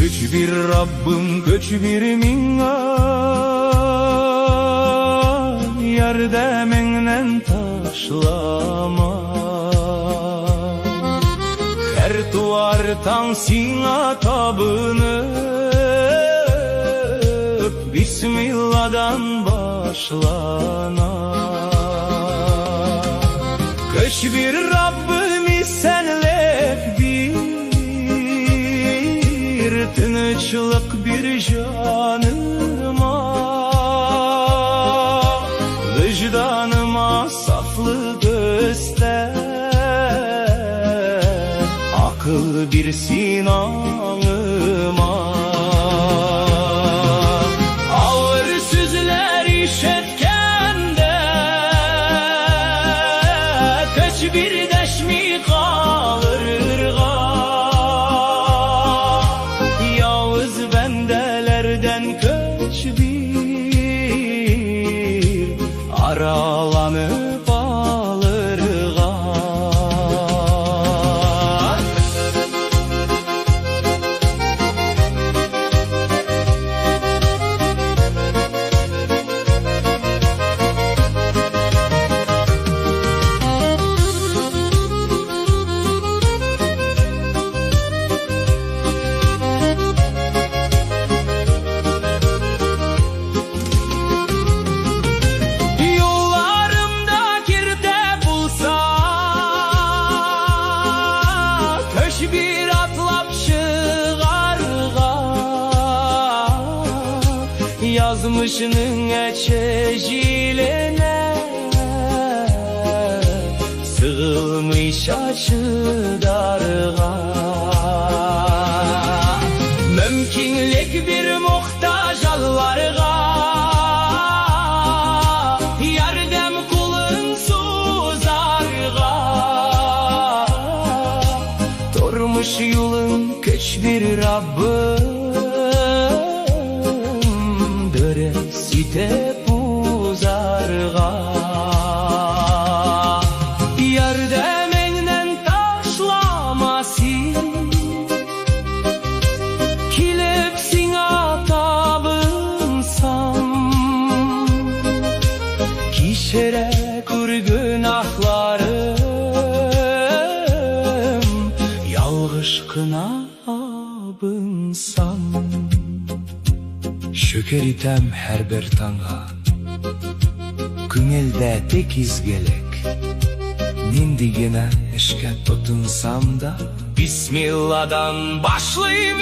Көч бир, Раббым, көч бир миңа, ярдәмеңнән ташлама. Һәр туар таң сиңа табынып, Бисмилладан башлана. Көч бир, Раббым, исәнлек бир, тынычлык бир җаныма, Вөҗданыма сафлык өстә, Акыл бир син аңыма. Авыр сүзләр ишеткәндә, Көч бир дәшми калырга, Явыз бәндәләрдән көч бир, Араланып алырга. Юлларымда киртә булса, Көч бир атлап чыгарга, Язмышның әче җиленә Сыгылмыйча чыдарга. Мөмкинлек бир мохтаҗ аларга, Ярдәм кулын сузарга. Тормыш юлын көч бир, Раббым, Дөрес итеп узарга. Ярдәмеңнән ташлама син, Килеп сиңа табынсам, Кичерә күр гөнаһларым, Ялгыш кына абынсам. Шөкер итәм һәрбер таңга, Күңелдә тик изгелек. Нинди генә эшкә тотынсам да, Бисмилладан башлыйм.